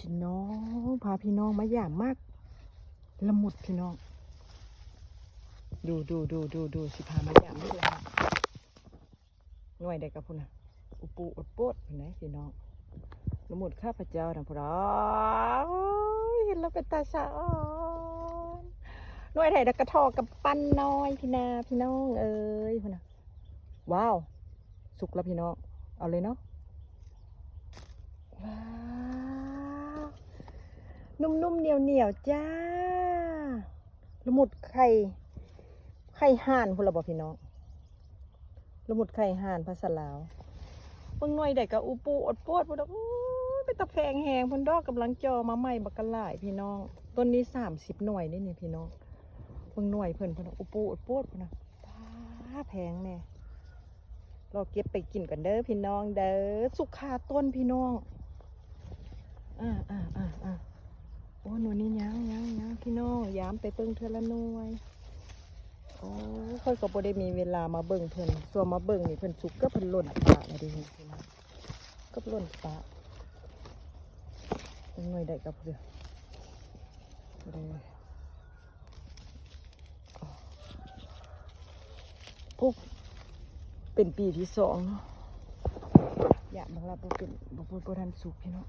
ພີ່ນ້ອງ ພາພີ່ນ້ອງມາຢາມໝາກລະມຸດພີ່ນ້ອງ ດູໆໆໆ ຊິພາມາຢາມໝາກລະມຸດ ໜ່ວຍໃດກໍພຸ້ນນະ ອຸປູອຸດໂປດພຸ້ນໃດ໋ພີ່ນ້ອງ ລະມຸດຂ້າພະເຈົ້ານະພຸ້ນນະ ໂອ້ຍ ເຫັນແລ້ວເປັນຕາສະອອນ ໜ່ວຍໃດດອກກະທໍ່ກຳປັ່ນນ້ອຍພີ້ນາ ພີ່ນ້ອງເອີຍ ພຸ້ນນະ ວ້າວ ສຸກແລ້ວພີ່ນ້ອງ ເອົາເລີຍເນາະ ວ້າວ ນຸ້ມໆ ໜຽວໆ ຈ້າ ລະມຸດໄຂ່ ໄຂ່ຫ່ານພຸ້ນລະບໍ່ພີ່ນ້ອງ ລະມຸດໄຂ່ຫ່ານພາສາລາວ ເບິ່ງໜ່ວຍໃດກໍອຸປູອົດໂປດພຸ້ນດອກ ໂອ້ຍ ເປັນຕາແພງແຮງ ເພິ່ນດອກກຳລັງຈ່ອມາໃໝ່ບັກກະຫຼາຍພີ່ນ້ອງ ຕົ້ນນີ້ສາມສິບໜ່ວຍເດ້ນີ້ພີ່ນ້ອງ ເບິ່ງໜ່ວຍເພິ່ນພຸ້ນດອກ ອຸປູອົດໂປດພຸ້ນນະ ປາ ແພງແດ່ ລໍເກັບໄປກິນກ່ອນເດີພີ່ນ້ອງເດີ ສຸກຄາຕົ້ນພີ່ນ້ອງ ອາໆໆໆ ໂອ້ ໜ່ວຍນີ້ຍັງໆໆ ພີ່ນ້ອງ ຢາມໄປເບິ່ງເທື່ອລະໜ່ວຍ ໂອ້ ຂ້ອຍກໍບໍ່ໄດ້ມີເວລາມາເບິ່ງເພິ່ນ ສ່ວນມາເບິ່ງນີ້ເພິ່ນສຸກເກືອບເພິ່ນຫຼົ່ນປະແລ້ວເດ້ ເກືອບຫຼົ່ນປະ ເບິ່ງໜ່ວຍໃດກໍພໍດີ ປູກເປັນປີທີສອງເນາະ ຢາມເບິ່ງລະ ບໍ່ເປັນ ບໍ່ ບໍ່ ບໍ່ທັນສຸກພີ່ນ້ອງ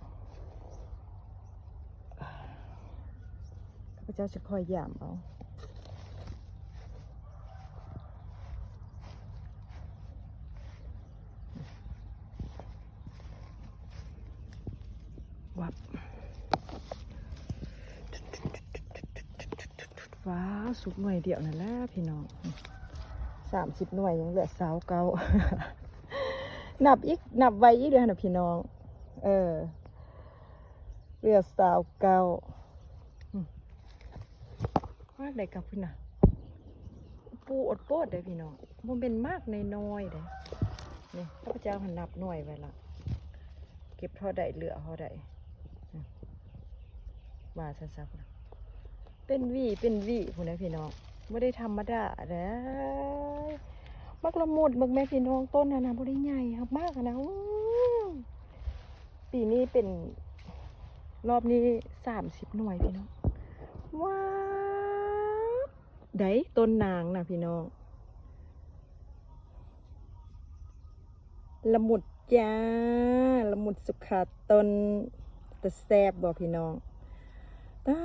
ຂ້າພະເຈົ້າຊິຄອຍຢາມເອົາ ວັບ ວ້າວ ສຸກໜ່ວຍດຽວນັ້ນແຫຼະພີ່ນ້ອງ ສາມສິບໜ່ວຍ ຍັງເຫຼືອຊາວເກົ້າ ນັບອີກ ນັບໄວອີກເດ້ຫັ້ນນະພີ່ນ້ອງ ເອີ ເຫຼືອຊາວເກົ້າ ອືມ ໝາກໃດກໍພຸ້ນນະ ປູອົດໂປດເດ້ພີ່ນ້ອງ ບໍ່ແມ່ນໝາກນ້ອຍໆເດ້ ນີ້ ຂ້າພະເຈົ້າຫັ້ນນັບໜ່ວຍໄວ້ລະ ເກັບທໍ່ໃດເຫຼືອທໍ່ໃດ ອືມ ວ່າຊັ້ນຊະ ເປັນຫວີເປັນຫວີພຸ້ນນະພີ່ນ້ອງ ບໍ່ໄດ້ທຳມະດາເດ້ ໝາກລະມຸດເບິ່ງແມ້ພີ່ນ້ອງ ຕົ້ນຫັ້ນນະ ບໍ່ໄດ້ໃຫຍ່ຄັກ ໝາກຫັ້ນນະ ໂອ້ ປີນີ້ເປັນ ລອບນີ້ສາມສິບໜ່ວຍພີ່ນ້ອງ ວ້າວ ໃດຕົ້ນນາງນະພີ່ນ້ອງ ລະມຸດຈ້າ ລະມຸດສຸກຄາຕົ້ນ ຕາແຊບບໍ່ພີ່ນ້ອງ ຕາ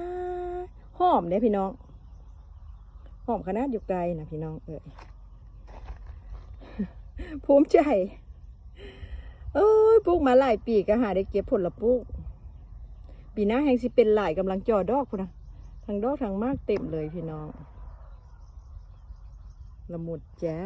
ຍ ຫອມເດ້ພີ່ນ້ອງ ຫອມຂະໜາດຢູ່ໃກ້ນະພີ່ນ້ອງເອີຍ ພູມໃຈ ເອີຍ ປູກມາຫຼາຍປີກໍຫາໄດ້ເກັບຜົນລະປູກ ປີໜ້າແຮ່ງຊິເປັນຫຼາຍ ກຳລັງຈ່ອດອກພຸ້ນນະ ທັງດອກທັງໝາກເຕັມເລີຍພີ່ນ້ອງ ລະມຸດຈ້າ.